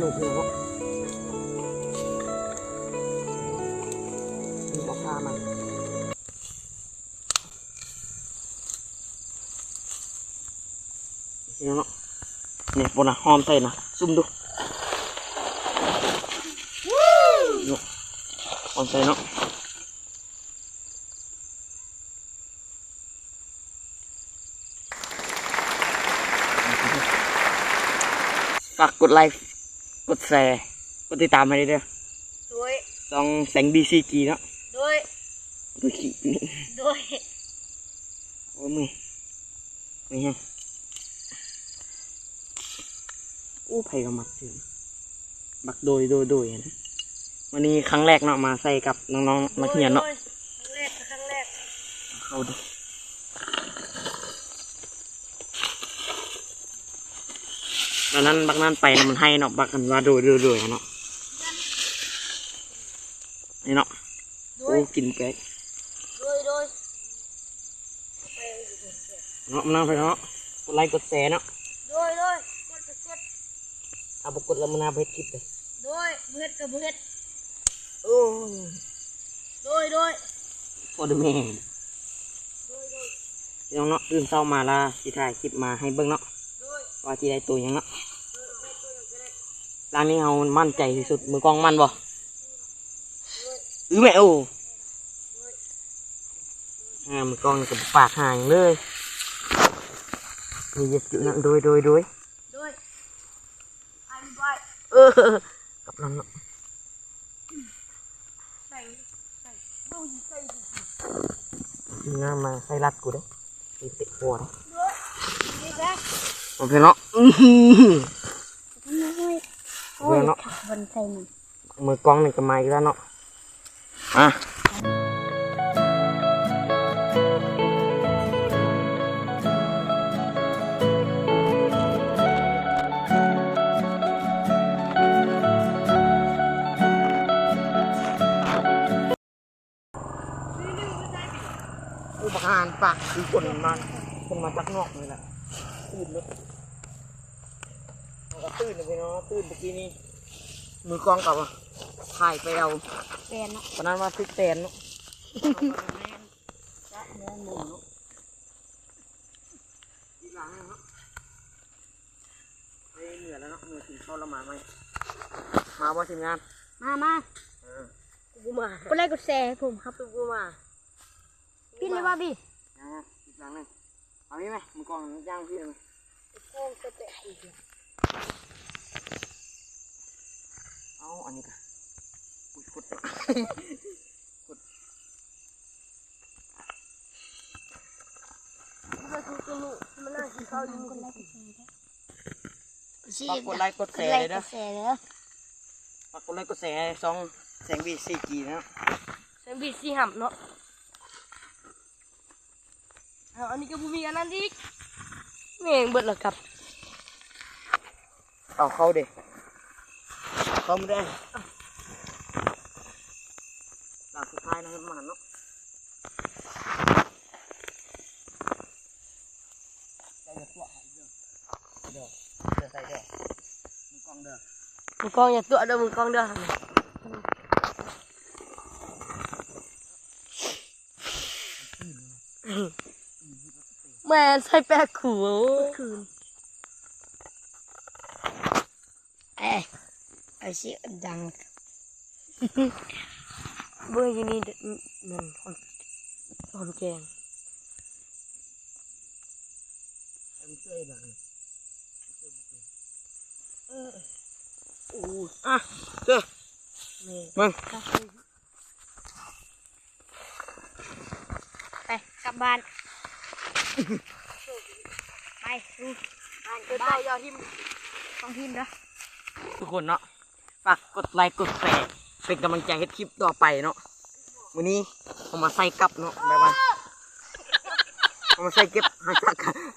ນີ້ຄືບໍ່ ນີ້ບໍ່ພາມາ ນີ້ເນາະ ນີ້ບໍ່ນະ ຫອມໃສ່ນະ ຊຸມດູ ຫອມໃສ່ເນາະ. ຝາກກົດໄລ ກົດແຊ ກົດຕິດຕາມໃຫ້ເດີ ໂດຍ ຊ່ອງແສງບີຊີຈີເນາະ ໂດຍ ໂດຍ ໂດຍ ໂອ້ຍ ເມື່ອຍ ນີ້ຮະ ໂອ້ ໃຜກໍມັກຊື່ ບັກໂດຍ ໂດຍ ໂດຍຫັ້ນນະ. ມື້ນີ້ຄັ້ງແລກເນາະ ມາໃສ່ກັບນ້ອງໆ ນັກຮຽນເນາະ ໂດຍ ໂດຍ ຄັ້ງແລກ ຄັ້ງແລກ ເຂົ້າເດີ ຕອນນັ້ນບັກນັ້ນໄປນະ ມັນໄຫ້ເນາະ ບັກອັນວ່າໂດຍ ໂດຍ ໂດຍຫັ້ນເນາະ ນີ້ເນາະ ໂດຍ ໂອ້ ກິນແປະ ໂດຍ ໂດຍ ເນາະ ມານຳໄປເນາະ ກົດໄລກົດແຊເນາະ ໂດຍ ໂດຍ ກົດ ກົດ ກົດ ຖ້າບໍ່ກົດແລ້ວມື້ໜ້າບໍ່ເຮັດຄລິບເດ້ ໂດຍ ບໍ່ເຮັດກໍບໍ່ເຮັດ ໂອ້ຍ ໂດຍ ໂດຍ ພໍ່ເດີແມ່ ໂດຍ ໂດຍ ພີ່ນ້ອງເນາະ ຕື່ນເຊົ້າມາລະຊິຖ່າຍຄລິບມາໃຫ້ເບິ່ງເນາະ ໂດຍ ວ່າຊິໄດ້ໂຕຫຍັງເນາະ ໂດຍ ເອົາໃຫ້ໂຕຫຍັງກໍໄດ້ ຫຼັງນີ້ເຮົາໝັ້ນໃຈທີ່ສຸດ ມືກ້ອງໝັ້ນບໍ່? ອືແມ່ ໂອ້ ອາ ມືກ້ອງນີ້ກໍບໍ່ປາກຫາຫຍັງເລີຍ ມີເຢັບຢູ່ນະ ໂດຍ ໂດຍ ໂດຍ ໂດຍ ເອີ ກັບນຳເນາະ ໃສ່ ໃສ່ ເອົາໃສ່ ງາມມາໃສ່ລັດກູເດ້ ຕີເຕະຫົວເດ້ ໂອເຄເນາະ ໂອ້ຍ ໂອເຄເນາະ ຄັກ ມັນໃສ່ມັນ ມືກ້ອງນີ້ກໍມາອີກແລ້ວເນາະ ອ່ະ ໂອ້ ບັກຫ່ານປາກຄືຄົນມາ ຄົນມາຈາກນອກນີ້ແຫຼະ ຕື່ນເລີຍ ເຮົາກໍຕື່ນເລີຍເນາະ ຕື່ນເມື່ອກີ້ນີ້ ມືກ້ອງກໍວ່າຖ່າຍໄປເອົາແປນເນາະ ປານນັ້ນວ່າຖືກແປນເນາະ ແມ່ນ ຈະແມ່ນເນາະ ອີກຫຼັງໜຶ່ງເນາະ ໄປເມືອແລ້ວເນາະ ເມືອກິນເຂົ້າແລ້ວມາໃໝ່ ມາບໍ່ທີມງານ ມາ ມາ ເອີ ກູບໍ່ມາ ກົດໄລກົດແຊໃຫ້ຜົມຄັບ ກູບໍ່ມາ ປິດເລີຍບໍ່ບີ ຍັງ ອີກຫຼັງໜຶ່ງ ເອົານີ້ໄໝ ມືກ້ອງຍ່າງພີ້ໄໝ ກ້ອງກໍແຕກອີກ ເອົາ ອັນນີ້ກະ ອຸ້ຍ ຂຸດ ຂຸດ ຝາກກົດໄລກົດແຊເດີ ກົດໄລກົດແຊເດີ ຝາກກົດໄລກົດແຊໃຫ້ຊ່ອງແສງບີຊີຈີເນາະ ແສງບີຊີຫຳເນາະ ເອົາ ອັນນີ້ກໍບໍ່ມີອັນນັ້ນອີກ ແມ່ງເບິດແລ້ວກັບ ເອົາເຂົ້າເດ້ ເຂົ້າມາໄດ້ ຫຼັງສຸດທ້າຍນະ ໃຫ້ມັນໝານເນາະ ໃສ່ເດີ ເດີ ເດີ ໃສ່ເດີ ມືກ້ອງເດີ ມືກ້ອງຢ່າຕົວະເດີ ມືກ້ອງເດີ ແມ່ນໃສ່ແປະຂູ ຄືນ ເອີ ໄອຊິດັງ ເບິ່ງຢູ່ນີ້ ມັນຫອມ ຫອມແກງ ເອີ ໂອ້ ອ່ະ ເດີ ເບິ່ງ ໄປກັບບ້ານ ໄປສູ່ບ້ານ ເອີ ເອົາຢ່າຖິ້ມ ຕ້ອງຖິ້ມເດີ ທຸກຄົນເນາະ ຝາກກົດໄລກົດແຊ ເປັນກຳລັງໃຈເຮັດຄລິບຕໍ່ໄປເນາະ ມື້ນີ້ເຮົາມາໃສ່ກັບເນາະ ແບບວ່າເຮົາມາໃສ່ເກັບ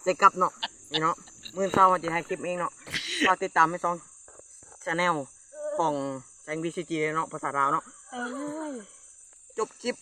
ໃສ່ກັບເນາະ ນີ້ເນາະ ມື້ເຊົ້າເຮົາຈະຖ່າຍຄລິບເອງເນາະ ຝາກຕິດຕາມໃຫ້ຊ່ອງ ແຊນແນວຂອງແສງບີຊີຈີເນາະ ພາສາລາວເນາະ ເອີ ຈົບຄລິບ.